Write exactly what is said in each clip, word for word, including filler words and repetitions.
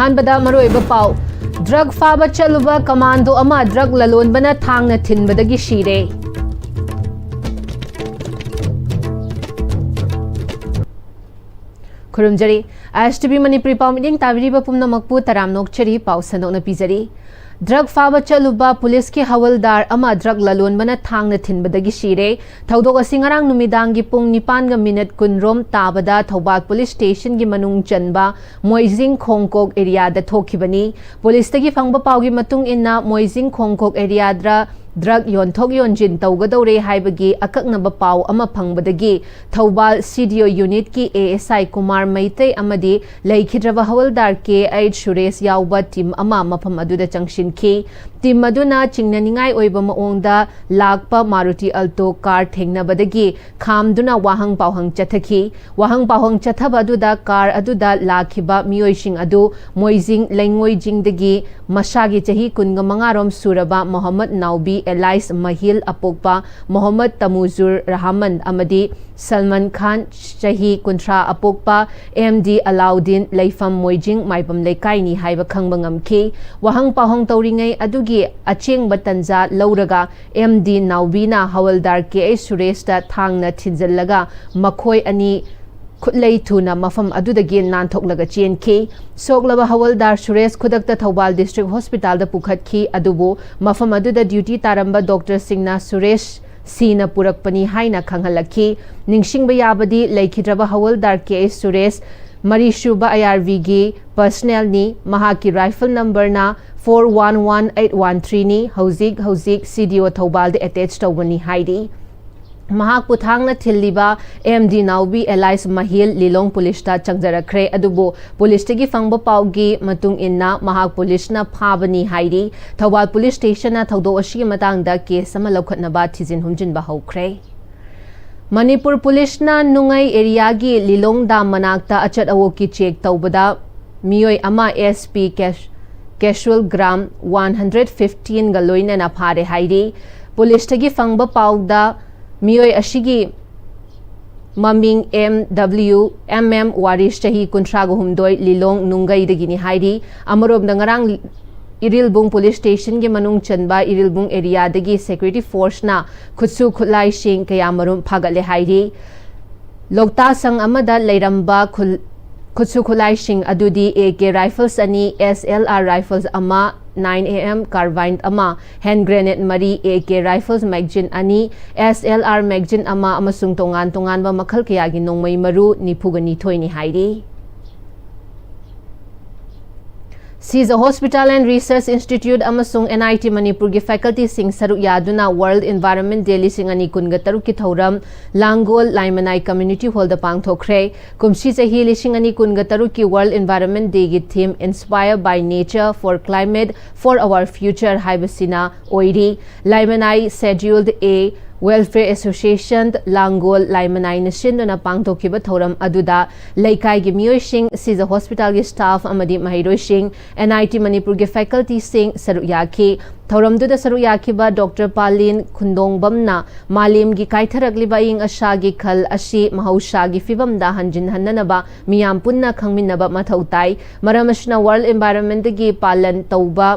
ꯑꯍꯥꯟꯕꯗ ꯃꯔꯨꯑꯣꯏꯕ ꯄꯥꯎ꯫ ꯗ꯭ꯔꯒ ꯐꯥꯕ ꯆꯠꯂꯨꯕ ꯀꯃꯥꯟꯗꯣ ꯑꯃ ꯗ꯭ꯔꯒ ꯂꯂꯣꯟꯕꯅ ꯊꯥꯡꯅ ꯊꯤꯟꯕꯗꯒꯤ ꯁꯤꯔꯦ꯫ ꯈꯨꯔꯨꯝꯖꯔꯤ꯫ ꯑꯥꯏ ꯑꯦꯁ ꯇꯤ ꯚꯤ ꯃꯅꯤꯄꯨꯔꯤ ꯄꯥꯎ ꯃꯤꯠꯌꯦꯡ ꯇꯥꯕꯤꯔꯤꯕ ꯄꯨꯝꯅꯃꯛꯄꯨ ꯇꯔꯥꯝꯅ ꯑꯣꯛꯆꯔꯤ꯫ ꯄꯥꯎ ꯁꯟꯗꯣꯛꯅ ꯄꯤꯖꯔꯤ꯫ ꯗ꯭ꯔꯒ ꯐꯥꯕ ꯆꯠꯂꯨꯕ ꯄꯨꯂꯤꯁꯀꯤ ꯍꯋꯜꯗꯥꯔ ꯑꯃ ꯗ꯭ꯔꯒ ꯂꯂꯣꯟꯕꯅ ꯊꯥꯡꯅ ꯊꯤꯟꯕꯗꯒꯤ ꯁꯤꯔꯦ꯫ ꯊꯧꯗꯣꯛ ꯑꯁꯤ ꯉꯔꯥꯡ ꯅꯨꯃꯤꯗꯥꯡꯒꯤ ꯄꯨꯡ ꯅꯤꯄꯥꯟꯒ ꯃꯤꯅꯠ ꯀꯨꯟꯔꯣꯝ ꯇꯥꯕꯗ ꯊꯧꯕꯥꯜ ꯄꯨꯂꯤꯁ ꯁ꯭ꯇꯦꯁꯟꯒꯤ ꯃꯅꯨꯡ ꯆꯟꯕ ꯃꯣꯏꯖꯤꯡ ꯈꯣꯡꯀꯣꯛ ꯑꯦꯔꯤꯌꯥꯗ ꯊꯣꯛꯈꯤꯕꯅꯤ꯫ ꯄꯨꯂꯤꯁꯇꯒꯤ ꯐꯪꯕ ꯄꯥꯎꯒꯤ ꯃꯇꯨꯡ ꯏꯟꯅ, ꯃꯣꯏꯖꯤꯡ ꯈꯣꯡꯀꯣꯛ ꯑꯦꯔꯤꯌꯥꯗ ꯗ꯭ꯔꯒ ꯌꯣꯟꯊꯣꯛ ꯌꯣꯟꯁꯤꯟ ꯇꯧꯒꯗꯧꯔꯦ ꯍꯥꯏꯕꯒꯤ ꯑꯀꯛꯅꯕ ꯄꯥꯎ ꯑꯃ ꯐꯪꯕꯗꯒꯤ ꯊꯧꯕꯥꯜ ꯁꯤ ꯗꯤ ꯑꯣ ꯌꯨꯅꯤꯠꯀꯤ ꯑꯦ ꯑꯦꯁ ꯑꯥꯏ ꯀꯨꯃꯥꯔ ꯃꯩꯇꯩ ꯑꯃꯗꯤ ꯂꯩꯈꯤꯗ꯭ꯔꯕ ꯍꯋꯜꯗꯥꯔ ꯀꯦ ꯑꯩꯆ ꯁꯨꯔꯦꯁ ꯌꯥꯎꯕ ꯇꯤꯝ ꯑꯃ ꯃꯐꯝ ꯑꯗꯨꯗ ꯆꯪꯁꯤꯟꯈꯤ꯫ ꯇꯤꯝ ꯑꯗꯨꯅ ꯆꯤꯡꯅꯅꯤꯡꯉꯥꯏ ꯑꯣꯏꯕ ꯃꯑꯣꯡꯗ ꯂꯥꯛꯄ ꯃꯥꯔꯨꯇꯤ ꯑꯜꯇꯣ ꯀꯥꯔ ꯊꯦꯡꯅꯕꯗꯒꯤ ꯈꯥꯝꯗꯨꯅ ꯋꯥꯍꯪ ꯄꯥꯎꯍꯪ ꯆꯠꯊꯈꯤ꯫ ꯋꯥꯍꯪ ꯄꯥꯎꯍꯪ ꯆꯠꯊꯕ ꯑꯗꯨꯗ ꯀꯥꯔ ꯑꯗꯨꯗ ꯂꯥꯛꯈꯤꯕ ꯃꯤꯑꯣꯏꯁꯤꯡ ꯑꯗꯨ ꯃꯣꯏꯖꯤꯡ ꯂꯩꯉꯣꯏꯖꯤꯡꯗꯒꯤ ꯃꯁꯥꯒꯤ ꯆꯍꯤ ꯀꯨꯟꯒ ꯃꯉꯥꯔꯣꯝ ꯁꯨꯔꯕ ꯃꯣꯍꯝꯃꯗ ꯅꯥꯎꯕꯤ ꯑꯦꯂꯥꯏꯁ ꯃꯍꯤꯜ ꯑꯄꯣꯛꯄ ꯃꯣꯍꯝꯃꯗ ꯇꯃꯨꯖꯨꯔ ꯔꯍꯃꯟ ꯑꯃꯗꯤ ꯁꯜꯃꯥꯟ ꯈꯥꯟ, ꯆꯍꯤ ꯀꯨꯟꯊ꯭ꯔꯥ ꯑꯄꯣꯛꯄ ꯑꯦꯝ ꯗꯤ ꯑꯂꯥꯎꯗꯤꯟ, ꯂꯩꯐꯝ ꯃꯣꯏꯖꯤꯡ ꯃꯥꯏꯕꯝ ꯂꯩꯀꯥꯏꯅꯤ ꯍꯥꯏꯕ ꯈꯪꯕ ꯉꯝꯈꯤ꯫ ꯋꯥꯍꯪ ꯄꯥꯎꯍꯪ ꯇꯧꯔꯤꯉꯩ ꯑꯗꯨꯒꯤ ꯑꯆꯦꯡꯕ ꯇꯟꯖꯥ ꯂꯧꯔꯒ ꯑꯦꯝ ꯗꯤ ꯅꯥꯎꯕꯤꯅ ꯍꯋꯜꯗꯥꯔ ꯀꯦ ꯑꯩꯆ ꯁꯨꯔꯦꯁꯇ ꯊꯥꯡꯅ ꯊꯤꯟꯖꯤꯜꯂꯒ ꯃꯈꯣꯏ ꯑꯅꯤ ꯈꯨꯠꯂꯩ ꯊꯨꯅ ꯃꯐꯝ ꯑꯗꯨꯗꯒꯤ ꯅꯥꯟꯊꯣꯛꯂꯒ ꯆꯦꯟꯈꯤ꯫ ꯁꯣꯛꯂꯕ ꯍꯋꯜꯗꯥꯔ ꯁꯨꯔꯦꯁ ꯈꯨꯗꯛꯇ ꯊꯧꯕꯥꯜ ꯗꯤꯁꯇ꯭ꯔꯤꯛ ꯍꯣꯁꯄꯤꯇꯥꯜꯗ ꯄꯨꯈꯠꯈꯤ, ꯑꯗꯨꯕꯨ ꯃꯐꯝ ꯑꯗꯨꯗ ꯗ꯭ꯌꯨꯇꯤ ꯇꯥꯔꯝꯕ ꯗꯣꯛꯇꯔꯁꯤꯡꯅ ꯁꯨꯔꯦꯁ ꯁꯤꯅ ꯄꯨꯔꯛꯄꯅꯤ ꯍꯥꯏꯅ ꯈꯪꯍꯜꯂꯛꯈꯤ꯫ ꯅꯤꯡꯁꯤꯡꯕ ꯌꯥꯕꯗꯤ, ꯂꯩꯈꯤꯗ꯭ꯔꯕ ꯍꯋꯜꯗꯥꯔ ꯀꯦ ꯑꯩꯆ ꯁꯨꯔꯦꯁ ꯃꯔꯤꯁꯨꯕ ꯑꯥꯏ ꯑꯥꯔ ꯕꯤꯒꯤ ꯄꯔꯁꯅꯦꯜꯅꯤ꯫ ꯃꯍꯥꯛꯀꯤ ꯔꯥꯏꯐꯜ ꯅꯝꯕꯔꯅ four one one eight one ꯊ꯭ꯔꯤꯅꯤ꯫ ꯍꯧꯖꯤꯛ ꯍꯧꯖꯤꯛ ꯁꯤ ꯗꯤ ꯑꯣ ꯊꯧꯕꯥꯜꯗ ꯑꯦꯇꯦꯆ ꯇꯧꯕꯅꯤ ꯍꯥꯏꯔꯤ꯫ ꯃꯍꯥꯛꯄꯨ ꯊꯥꯡꯅ ꯊꯤꯜꯂꯤꯕ ꯑꯦꯝ ꯗꯤ ꯅꯥꯎꯕꯤ ꯑꯦꯂꯥꯏꯁ ꯃꯍꯤꯜ ꯂꯤꯂꯣꯡ ꯄꯨꯂꯤꯁꯇ ꯆꯪꯖꯔꯛꯈ꯭ꯔꯦ, ꯑꯗꯨꯕꯨ ꯄꯨꯂꯤꯁꯇꯒꯤ ꯐꯪꯕ ꯄꯥꯎꯒꯤ ꯃꯇꯨꯡ ꯏꯟꯅ ꯃꯍꯥꯛ ꯄꯨꯂꯤꯁꯅ ꯐꯥꯕꯅꯤ ꯍꯥꯏꯔꯤ꯫ ꯊꯧꯕꯥꯜ ꯄꯨꯂꯤꯁ ꯁ꯭ꯇꯦꯁꯟꯅ ꯊꯧꯗꯣꯛ ꯑꯁꯤꯒꯤ ꯃꯇꯥꯡꯗ ꯀꯦꯁ ꯑꯃ ꯂꯧꯈꯠꯅꯕ ꯊꯤꯖꯤꯟ ꯍꯨꯝꯖꯤꯟꯕ ꯍꯧꯈ꯭ꯔꯦ꯫ ꯃꯅꯤꯄꯨꯔ ꯄꯨꯂꯤꯁꯅ ꯅꯨꯡꯉꯩ ꯑꯦꯔꯤꯌꯥꯒꯤ ꯂꯤꯂꯣꯡ ꯗꯥꯝ ꯃꯅꯥꯛꯇ ꯑꯆꯠ ꯑꯋꯣꯛꯀꯤ ꯆꯦꯛ ꯇꯧꯕꯗ ꯃꯤꯑꯣꯏ ꯑꯃ ꯑꯦꯁ ꯄꯤ ꯀꯦꯁ-, ꯀꯦꯁꯨꯑꯦꯜ ꯒ꯭ꯔꯥꯝ ꯋꯥꯟ ꯍꯟꯗ꯭ꯔꯦꯠ ꯐꯤꯐꯇꯤꯟꯒ ꯂꯣꯏꯅꯅ ꯐꯥꯔꯦ ꯍꯥꯏꯔꯤ꯫ ꯄꯨꯂꯤꯁꯇꯒꯤ ꯐꯪꯕ ꯄꯥꯎꯗ ꯃꯤꯑꯣꯏ ꯑꯁꯤꯒꯤ ꯃꯃꯤꯡ M W M M Waris, ꯆꯍꯤ ꯀꯨꯟꯊ꯭ꯔꯥꯒ ꯍꯨꯝꯗꯣꯏ, ꯂꯤꯂꯣꯡ ꯅꯨꯡꯒꯩꯗꯒꯤꯅꯤ ꯍꯥꯏꯔꯤ꯫ ꯑꯃꯔꯣꯝꯗ, ꯉꯔꯥꯡ ꯏꯔꯤꯜꯕꯨꯡ ꯄꯨꯂꯤꯁ ꯁ꯭ꯇꯦꯁꯟꯒꯤ ꯃꯅꯨꯡ ꯆꯟꯕ ꯏꯔꯤꯜꯕꯨꯡ ꯑꯦꯔꯤꯌꯥꯗꯒꯤ ꯁꯦꯀ꯭ꯌꯨꯔꯤꯇꯤ ꯐꯣꯔꯁꯅ ꯈꯨꯠꯁꯨ ꯈꯨꯠꯂꯥꯏꯁꯤꯡ ꯀꯌꯥꯃꯔꯨꯝ ꯐꯥꯒꯠꯂꯦ ꯍꯥꯏꯔꯤ꯫ ꯂꯣꯛꯇꯥ ꯁꯪ ꯑꯃꯗ ꯂꯩꯔꯝꯕ ꯈꯨꯜ-, ꯈꯨꯠꯁꯨ ꯈꯨꯠꯂꯥꯏꯁꯤꯡ ꯑꯗꯨꯗꯤ ꯑꯦ ꯀꯦ ꯔꯥꯏꯐꯜꯁ ꯑꯅꯤ, ꯑꯦꯁ ꯑꯦꯜ ꯑꯥꯔ ꯔꯥꯏꯐꯜꯁ ꯑꯃ, ꯅꯥꯏꯟ ꯑꯦ ꯑꯦꯝ ꯀꯥꯔꯕꯥꯏꯟ ꯑꯃ, ꯍꯦꯟ ꯒ꯭ꯔꯦꯅꯦꯗ ꯃꯔꯤ, ꯑꯦ ꯀꯦ ꯔꯥꯏꯐꯜꯁ ꯃꯦꯒꯖꯤꯟ ꯑꯅꯤ, ꯑꯦꯁ ꯑꯦꯜ ꯑꯥꯔ ꯃꯦꯒꯖꯤꯟ ꯑꯃ ꯑꯃꯁꯨꯡ ꯇꯣꯉꯥꯟ ꯇꯣꯉꯥꯟꯕ ꯃꯈꯜ ꯀꯌꯥꯒꯤ ꯅꯣꯡꯃꯩ ꯃꯔꯨ ꯅꯤꯐꯨꯒ ꯅꯤꯊꯣꯏꯅꯤ ꯍꯥꯏꯔꯤ꯫ ꯁꯤꯖ ꯍꯣꯁꯄꯤꯇꯥꯜ ꯑꯦꯟ ꯔꯤꯁꯔꯆ ꯏꯟꯁꯇꯤꯇ꯭ꯌꯨꯠ ꯑꯃꯁꯨꯡ ꯑꯦꯟ ꯑꯥꯏ ꯇꯤ ꯃꯅꯤꯄꯨꯔꯒꯤ ꯐꯦꯀꯜꯇꯤꯁꯤꯡ ꯁꯔꯨꯛ ꯌꯥꯗꯨꯅ ꯋꯥꯔꯜꯗ ꯏꯟꯚꯥꯏꯔꯣꯟꯃꯦꯟ ꯗꯦ ꯂꯤꯁꯤꯡ ꯑꯅꯤ ꯀꯨꯟꯒ ꯇꯔꯨꯛꯀꯤ ꯊꯧꯔꯝ ꯂꯥꯡꯒꯣꯜ ꯂꯥꯏꯃꯅꯥꯏ ꯀꯝꯃ꯭ꯌꯨꯅꯤꯇꯤ ꯍꯣꯜꯗ ꯄꯥꯡꯊꯣꯛꯈ꯭ꯔꯦ꯫ ꯀꯨꯝꯁꯤ ꯆꯍꯤ ꯂꯤꯁꯤꯡ ꯑꯅꯤ ꯀꯨꯟꯒ ꯇꯔꯨꯛꯀꯤ ꯋꯥꯔꯜꯗ ꯏꯟꯚꯥꯏꯔꯣꯟꯃꯦꯟ ꯗꯦꯒꯤ ꯊꯤꯝ Inspire by Nature for Climate for Our Future ꯍꯥꯏꯕꯁꯤꯅ ꯑꯣꯏꯔꯤ꯫ ꯂꯥꯏꯃꯅꯥꯏ ꯁꯦꯗ꯭ꯌꯨꯜꯗ ꯑꯦ ꯋꯦꯜꯐꯤꯌꯔ ꯑꯦꯁꯣꯁꯤꯌꯦꯁꯟ ꯂꯥꯡꯒꯣꯜ ꯂꯥꯏꯃꯅꯥꯏꯅ ꯁꯤꯟꯗꯨꯅ ꯄꯥꯡꯊꯣꯛꯈꯤꯕ ꯊꯧꯔꯝ ꯑꯗꯨꯗ ꯂꯩꯀꯥꯏꯒꯤ ꯃꯤꯑꯣꯏꯁꯤꯡ, ꯁꯤꯖ ꯍꯣꯁꯄꯤꯇꯥꯜꯒꯤ ꯁ꯭ꯇꯥꯐ ꯑꯃꯗꯤ ꯃꯍꯩꯔꯣꯏꯁꯤꯡ, ꯑꯦꯟ ꯑꯥꯏ ꯇꯤ ꯃꯅꯤꯄꯨꯔꯒꯤ ꯐꯦꯀꯜꯇꯤꯁꯤꯡ ꯁꯔꯨꯛ ꯌꯥꯈꯤ꯫ ꯊꯧꯔꯝꯗꯨꯗ ꯁꯔꯨꯛ ꯌꯥꯈꯤꯕ ꯗꯣꯛꯇꯔ ꯄꯥꯂꯤꯟ ꯈꯨꯟꯗꯣꯡꯕꯝꯅ ꯃꯥꯂꯦꯝꯒꯤ ꯀꯥꯏꯊꯔꯛꯂꯤꯕ ꯑꯏꯪ ꯑꯁꯥꯒꯤ ꯈꯜ ꯑꯁꯤ ꯃꯍꯧꯁꯥꯒꯤ ꯐꯤꯕꯝꯗ ꯍꯟꯖꯤꯟꯍꯟꯅꯅꯕ ꯃꯤꯌꯥꯝ ꯄꯨꯟꯅ ꯈꯪꯃꯤꯟꯅꯕ ꯃꯊꯧ ꯇꯥꯏ꯫ ꯃꯔꯝ ꯑꯁꯤꯅ ꯋꯥꯔꯜꯗ ꯏꯟꯚꯥꯏꯔꯣꯟꯃꯦꯟꯗꯒꯤ ꯄꯥꯂꯟ ꯇꯧꯕ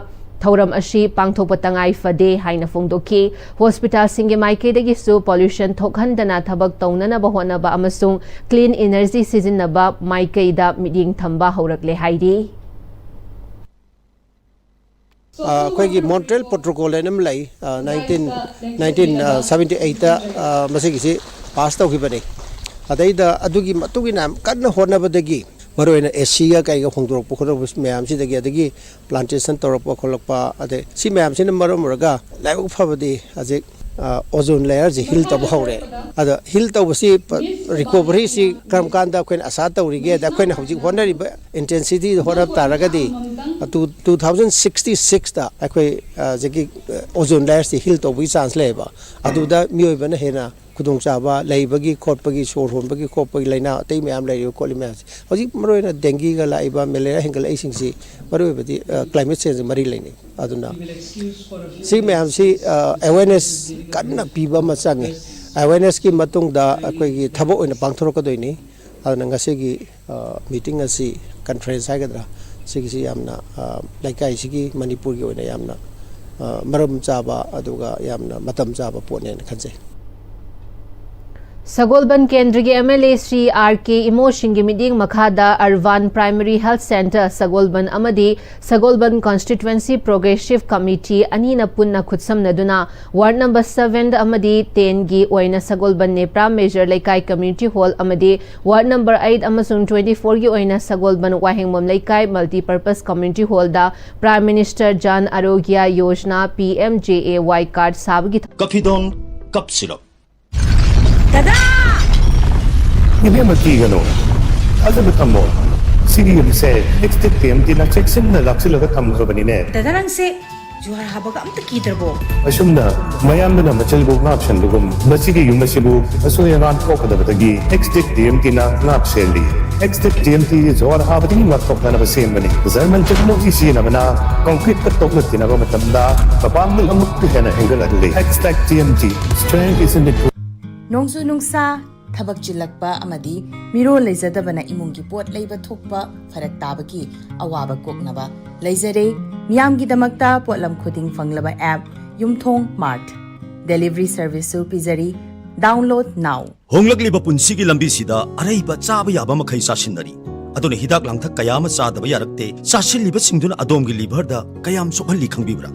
ꯊꯧꯔꯝ ꯑꯁꯤ ꯄꯥꯡꯊꯣꯛꯄ ꯇꯉꯥꯏ ꯐꯗꯦ ꯍꯥꯏꯅ ꯐꯣꯡꯗꯣꯛꯈꯤ꯫ ꯍꯣꯁꯄꯤꯇꯥꯜꯁꯤꯡꯒꯤ ꯃꯥꯏꯀꯩꯗꯒꯤꯁꯨ ꯄꯣꯂ꯭ꯌꯨꯁꯟ ꯊꯣꯛꯍꯟꯗꯅ ꯊꯕꯛ ꯇꯧꯅꯅꯕ ꯍꯣꯠꯅꯕ ꯑꯃꯁꯨꯡ ꯀ꯭ꯂꯤꯟ ꯏꯅꯔꯖꯤ ꯁꯤꯖꯤꯟꯅꯕ ꯃꯥꯏꯀꯩꯗ ꯃꯤꯠꯌꯦꯡ ꯊꯝꯕ ꯍꯧꯔꯛꯂꯦ ꯍꯥꯏꯔꯤ꯫ ꯑ, ꯑꯩꯈꯣꯏꯒꯤ ꯃꯣꯟꯇ꯭ꯔꯦꯜ ꯄ꯭ꯔꯣꯇꯣꯀꯣꯜ ꯍꯥꯏꯅ ꯑꯃ ꯂꯩ, ꯑ, ꯅꯥꯏꯟꯇꯤꯟ, ꯅꯥꯏꯟꯇꯤꯟ, ꯑ, ꯁꯚꯦꯟꯇꯤ ꯑꯩꯠꯇ, ꯑ, ꯃꯁꯤꯒꯤꯁꯤ ꯄꯥꯁ ꯇꯧꯈꯤꯕꯅꯤ꯫ ꯑꯗꯩꯗ ꯑꯗꯨꯒꯤ ꯃꯇꯨꯡ ꯏꯟꯅ ꯌꯥꯝ ꯀꯟꯅ ꯍꯣꯠꯅꯕꯗꯒꯤ, ꯃꯔꯨꯑꯣꯏꯅ ꯑꯦ ꯁꯤꯒ ꯀꯩꯒ ꯍꯣꯡꯗꯣꯔꯛꯄ ꯈꯣꯠꯇꯣꯔꯛꯄ ꯃꯌꯥꯝꯁꯤꯗꯒꯤ, ꯑꯗꯒꯤ ꯄ꯭ꯂꯥꯟꯇꯦꯁꯟ ꯇꯧꯔꯛꯄ ꯈꯣꯠꯂꯛꯄ, ꯑꯗꯩ ꯁꯤ ꯃꯌꯥꯝꯁꯤꯅ ꯃꯔꯝ ꯑꯣꯏꯔꯒ ꯂꯥꯏꯕꯛ ꯐꯕꯗꯤ ꯍꯧꯖꯤꯛ, ꯑ, ꯑꯣꯖꯣꯟ ꯂꯦꯌꯔꯁꯤ ꯍꯤꯜ ꯇꯧꯕ ꯍꯧꯔꯦ꯫ ꯑꯗ ꯍꯤꯜ ꯇꯧꯕꯁꯤ ꯄ-, ꯔꯤꯀꯣꯚꯔꯤꯁꯤ ꯀꯔꯝ ꯀꯥꯟꯗ ꯑꯩꯈꯣꯏꯅ ꯑꯁꯥ ꯇꯧꯔꯤꯒꯦ? ꯑꯗ ꯑꯩꯈꯣꯏꯅ ꯍꯧꯖꯤꯛ ꯍꯣꯠꯅꯔꯤꯕ ꯏꯟꯇꯦꯟꯁꯤꯇꯤꯗ ꯍꯣꯠꯅꯕ ꯇꯥꯔꯒꯗꯤ, ꯑ, ꯇꯨ, ꯇꯨ ꯊꯥꯎꯖꯟ ꯁꯤꯛꯁꯇꯤ ꯁꯤꯛꯁꯇ ꯑꯩꯈꯣꯏ, ꯑ, ꯍꯧꯖꯤꯛꯀꯤ, ꯑ, ꯑꯣꯖꯣꯟ ꯂꯦꯌꯔꯁꯤ ꯍꯤꯜ ꯇꯧꯕꯒꯤ ꯆꯥꯟꯁ ꯂꯩꯌꯦꯕ꯫ ꯑꯗꯨꯗ ꯃꯤꯑꯣꯏꯕꯅ ꯍꯦꯟꯅ ꯈꯨꯗꯣꯡꯆꯥꯕ ꯂꯩꯕꯒꯤ ꯈꯣꯠꯄꯒꯤ, ꯁꯣꯔ ꯍꯣꯟꯕꯒꯤ ꯈꯣꯠꯄꯒꯤ ꯂꯥꯏꯅꯥ ꯑꯇꯩ ꯃꯌꯥꯝ ꯂꯩꯔꯤꯕ ꯈꯣꯠꯂꯤ ꯃꯌꯥꯝꯁꯦ꯫ ꯍꯧꯖꯤꯛ ꯃꯔꯨꯑꯣꯏꯅ ꯗꯦꯡꯒꯤꯒ ꯂꯥꯛꯏꯕ, ꯃꯦꯂꯦꯔꯤꯌꯥ ꯍꯦꯟꯒꯠꯂꯛꯏꯁꯤꯡꯁꯤ ꯃꯔꯨꯑꯣꯏꯕꯗꯤ, ꯑ, ꯀ꯭ꯂꯥꯏꯃꯦꯠ ꯆꯦꯟꯖ ꯃꯔꯤ ꯂꯩꯅꯩ꯫ ꯑꯗꯨꯅ ꯁꯤ ꯃꯌꯥꯝꯁꯤ, ꯑ, ꯑꯦꯋꯦꯔꯅꯦꯁ ꯀꯟꯅ ꯄꯤꯕ ꯑꯃ ꯆꯪꯉꯤ꯫ ꯑꯦꯋꯦꯔꯅꯦꯁꯀꯤ ꯃꯇꯨꯡꯗ ꯑꯩꯈꯣꯏꯒꯤ ꯊꯕꯛ ꯑꯣꯏꯅ ꯄꯥꯡꯊꯣꯔꯛꯀꯗꯣꯏꯅꯤ꯫ ꯑꯗꯨꯅ ꯉꯁꯤꯒꯤ ꯃꯤꯇꯤꯡ ꯑꯁꯤ, ꯀꯟꯐ꯭ꯔꯦꯟꯁ ꯍꯥꯏꯒꯗ꯭ꯔꯥ, ꯁꯤꯒꯤꯁꯤ ꯌꯥꯝꯅ ꯂꯩꯀꯥꯏꯁꯤꯒꯤ, ꯃꯅꯤꯄꯨꯔꯒꯤ ꯑꯣꯏꯅ ꯌꯥꯝꯅ ꯃꯔꯝ ꯆꯥꯕ ꯑꯗꯨꯒ ꯌꯥꯝꯅ ꯃꯇꯝ ꯆꯥꯕ ꯄꯣꯠꯅꯦꯅ ꯈꯟꯖꯩ꯫ ꯁꯒꯣꯜꯕꯟ ꯀꯦꯟꯗ꯭ꯔꯒꯤ M L A Shri R K ꯏꯃꯣꯁꯤꯡꯒꯤ ꯃꯤꯠꯌꯦꯡ ꯃꯈꯥꯗ urban primary health centre Sagolband ꯑꯃꯗꯤ ꯁꯒꯣꯜꯕꯟ ꯀꯣꯟꯁꯇꯤꯇ꯭ꯋꯦꯟꯁꯤ ꯄ꯭ꯔꯣꯒ꯭ꯔꯦꯁꯤꯚ ꯀꯃꯤꯇꯤ ꯑꯅꯤꯅ ꯄꯨꯟꯅ ꯈꯨꯠꯁꯝꯅꯗꯨꯅ ꯋꯥꯔꯗ ꯅꯝꯕꯔ seven ꯑꯃꯗꯤ ten ꯒꯤ ꯑꯣꯏꯅ ꯁꯒꯣꯜꯕꯟ ꯅꯦꯄ꯭ꯔꯥ ꯃꯦꯖꯔ ꯂꯩꯀꯥꯏ ꯀꯝꯃ꯭ꯌꯨꯅꯤꯇꯤ ꯍꯣꯜ ꯑꯃꯗꯤ ꯋꯥꯔꯗ ꯅꯝꯕꯔ eight ꯑꯃꯁꯨꯡ twenty four ꯒꯤ ꯑꯣꯏꯅ ꯁꯒꯣꯜꯕꯟ ꯋꯥꯍꯦꯡꯕꯝ ꯂꯩꯀꯥꯏ ꯃꯜꯇꯤꯄꯔꯄꯁ ꯀꯝꯃ꯭ꯌꯨꯅꯤꯇꯤ ꯍꯣꯜꯗ Prime Minister Jan Arogya Yojana, P M J A Y card ꯁꯥꯕꯒꯤ ꯀꯐꯤꯗꯣꯟ ꯀꯞ ꯁꯤꯔꯞ꯫ ꯏꯕꯦꯝꯃ ꯀꯤꯒꯅꯨ, ꯊꯥꯖꯕ ꯊꯝꯃꯣ꯫ ꯁꯤꯒꯤ ꯌꯨꯝꯁꯦ ꯑꯦꯛꯁꯇꯤꯛ ꯇꯤ ꯑꯦꯝ ꯇꯤꯅ ꯆꯦꯛꯁꯤꯟꯅ ꯂꯥꯛꯁꯤꯜꯂꯒ ꯊꯝꯈ꯭ꯔꯕꯅꯤꯅꯦ꯫ ꯗꯗꯥ, ꯅꯪꯁꯦ ꯖꯨꯍꯥꯔ ꯍꯥꯕꯒ ꯑꯝꯇ ꯀꯤꯗ꯭ꯔꯕꯣ? ꯑꯁꯨꯝꯅ ꯃꯌꯥꯝꯗꯨꯅ ꯃꯆꯤꯜꯕꯨ ꯉꯥꯞꯁꯟꯕꯒꯨꯝ ꯃꯁꯤꯒꯤ ꯌꯨꯝ ꯑꯁꯤꯕꯨ ꯑꯁꯣꯏ ꯑꯉꯥꯝ ꯊꯣꯛꯀꯗꯕꯗꯒꯤ ꯑꯦꯛꯁꯇꯤꯛ ꯇꯤ ꯑꯦꯝ ꯇꯤꯅ ꯉꯥꯛ ꯁꯦꯜꯂꯤ꯫ ꯑꯦꯛꯁꯇꯤꯛ ꯇꯤ ꯑꯦꯝ ꯇꯤ ꯖꯨꯍꯥꯔ ꯍꯥꯕꯗꯒꯤ ꯉꯥꯛꯊꯣꯛꯅꯅꯕ ꯁꯦꯝꯕꯅꯤ꯫ ꯖꯔꯃꯟ ꯇꯦꯛꯅꯣꯂꯣꯖꯤ ꯁꯤꯖꯤꯟꯅꯕꯅ ꯀꯪꯀ꯭ꯔꯤꯠꯀ ꯇꯣꯛꯅ ꯇꯤꯟꯅꯕ ꯃꯇꯝꯗ ꯃꯄꯥꯡꯒꯜ ꯑꯃꯨꯛꯀ ꯍꯦꯟꯅ ꯍꯦꯟꯒꯠꯍꯜꯂꯤ꯫ ꯑꯦꯛꯁꯇꯤꯛ T M T, strength is in the ꯅꯣꯡꯖꯨ ꯅꯨꯡꯁꯥ, ꯊꯕꯛ ꯆꯤꯜꯂꯛꯄ ꯑꯃꯗꯤ ꯃꯤꯔꯣꯜ ꯂꯩꯖꯗꯕꯅ ꯏꯃꯨꯡꯒꯤ ꯄꯣꯠ ꯂꯩꯕ ꯊꯣꯛꯄ ꯐꯔꯛ ꯇꯥꯕꯒꯤ ꯑꯋꯥꯕ ꯀꯣꯛꯅꯕ ꯂꯩꯖꯔꯦ꯫ ꯃꯤꯌꯥꯝꯒꯤꯗꯃꯛꯇ ꯄꯣꯠꯂꯝ ꯈꯨꯗꯤꯡ ꯐꯪꯂꯕ app ꯌꯨꯝꯊꯣꯡ ꯃꯥꯔꯠ꯫ Delivery service ꯁꯨ ꯄꯤꯖꯔꯤ꯫ Download now꯫ ꯍꯣꯡꯂꯛꯂꯤꯕ ꯄꯨꯟꯁꯤꯒꯤ ꯂꯝꯕꯤꯁꯤꯗ ꯑꯔꯩꯕ ꯆꯥꯕ ꯌꯥꯕ ꯃꯈꯩ ꯆꯥꯁꯤꯟꯅꯔꯤ꯫ ꯑꯗꯨꯅ ꯍꯤꯗꯥꯛ ꯂꯥꯡꯊꯛ ꯀꯌꯥ ꯑꯃ ꯆꯥꯗꯕ ꯌꯥꯔꯛꯇꯦ꯫ ꯆꯥꯁꯤꯜꯂꯤꯕꯁꯤꯡꯗꯨꯅ ꯑꯗꯣꯝꯒꯤ ꯂꯤꯚꯔꯗ ꯀꯌꯥꯝ ꯁꯣꯛꯍꯜꯂꯤ ꯈꯪꯕꯤꯕ꯭ꯔꯥ?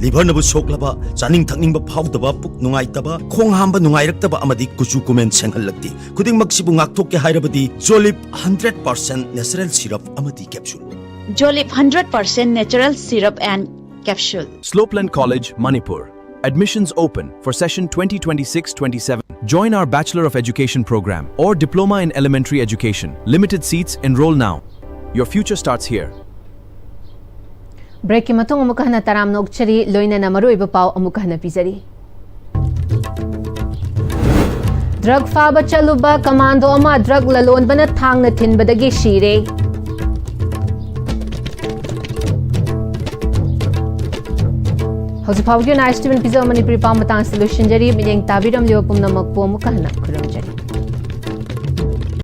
ꯂꯤꯚꯔꯅꯕꯨ ꯁꯣꯛꯂꯕ, ꯆꯥꯅꯤꯡ ꯊꯛꯅꯤꯡꯕ ꯐꯥꯎꯗꯕ, ꯄꯨꯛ ꯅꯨꯡꯉꯥꯏꯇꯕ, ꯈꯣꯡ ꯍꯥꯝꯕ ꯅꯨꯡꯉꯥꯏꯔꯛꯇꯕ ꯑꯃꯗꯤ ꯀꯨꯆꯨ ꯀꯨꯃꯦꯟ ꯁꯦꯡꯍꯜꯂꯛꯇꯦ꯫ ꯈꯨꯗꯤꯡꯃꯛꯁꯤꯕꯨ ꯉꯥꯛꯊꯣꯛꯀꯦ ꯍꯥꯏꯔꯕꯗꯤ ꯖꯣꯂꯤꯞ hundred percent natural syrup ꯑꯃꯗꯤ capsule꯫ Jolip hundred percent natural syrup and capsule. Slopeland College, Manipur. Admissions open for session twenty twenty-six twenty-seven. Join our Bachelor of Education program or Diploma in Elementary Education. Limited seats, enroll now. Your future starts here. ꯕ꯭ꯔꯦꯛꯀꯤ ꯃꯇꯨꯡ ꯑꯃꯨꯛꯀ ꯍꯟꯅ ꯇꯔꯥꯝꯅ ꯑꯣꯛꯆꯔꯤ, ꯂꯣꯏꯅꯅ ꯃꯔꯨꯑꯣꯏꯕ ꯄꯥꯎ ꯑꯃꯨꯛꯀ ꯍꯟꯅ ꯄꯤꯖꯔꯤ꯫ Drug ꯐꯥꯕ ꯆꯠꯂꯨꯕ ꯀꯃꯥꯟꯗꯣ ꯑꯃ ꯗ꯭ꯔꯒ ꯂꯂꯣꯟꯕꯅ ꯊꯥꯡꯅ ꯊꯤꯟꯕꯗꯒꯤ ꯁꯤꯔꯦ꯫ ꯍꯧꯖꯤꯛ ꯐꯥꯎꯕꯒꯤ ꯑꯣꯏꯅ ꯑꯥꯏ ꯑꯦꯁ ꯇꯤ ꯚꯤꯅ ꯄꯤꯖꯕ ꯃꯅꯤꯄꯨꯔꯤ ꯄꯥꯎ ꯃꯇꯥꯡꯁꯤꯗ ꯂꯣꯏꯁꯤꯟꯖꯔꯤ꯫ ꯃꯤꯠꯌꯦꯡ ꯇꯥꯕꯤꯔꯝꯂꯤꯕ ꯄꯨꯝꯅꯃꯛꯄꯨ ꯑꯃꯨꯛꯀ ꯍꯟꯅ ꯈꯨꯔꯨꯝꯖꯔꯤ꯫